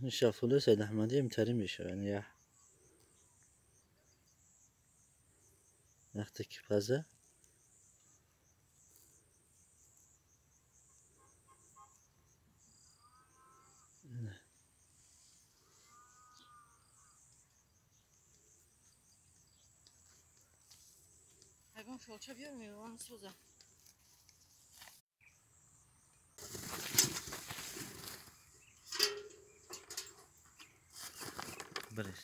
Ин шафтолуи Саид Аҳмадӣ имтарин мешавад. Вақте ки паза Ягон фолча биёр, меваам сӯза. Брес.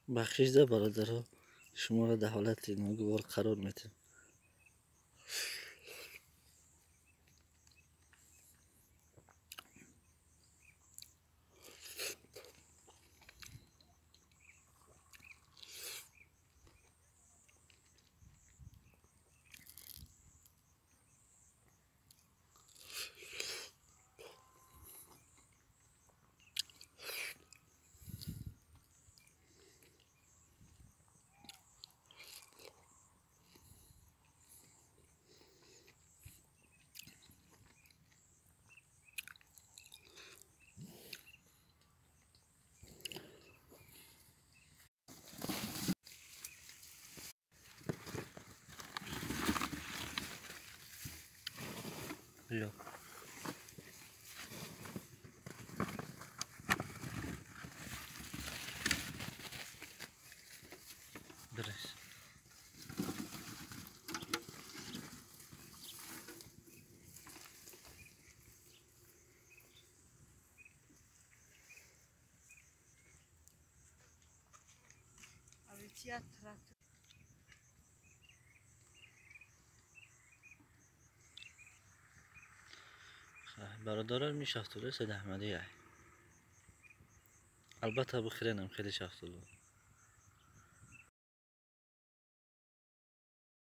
Бахшиш да бародаро, шуморо дар ҳолати ногувор қарор метем. Биё. Брес. Авития трактор. Бародарон, ми шафтолуи Саид Аҳмадӣ ай. Албатта бихӯренам хеле шафтолу.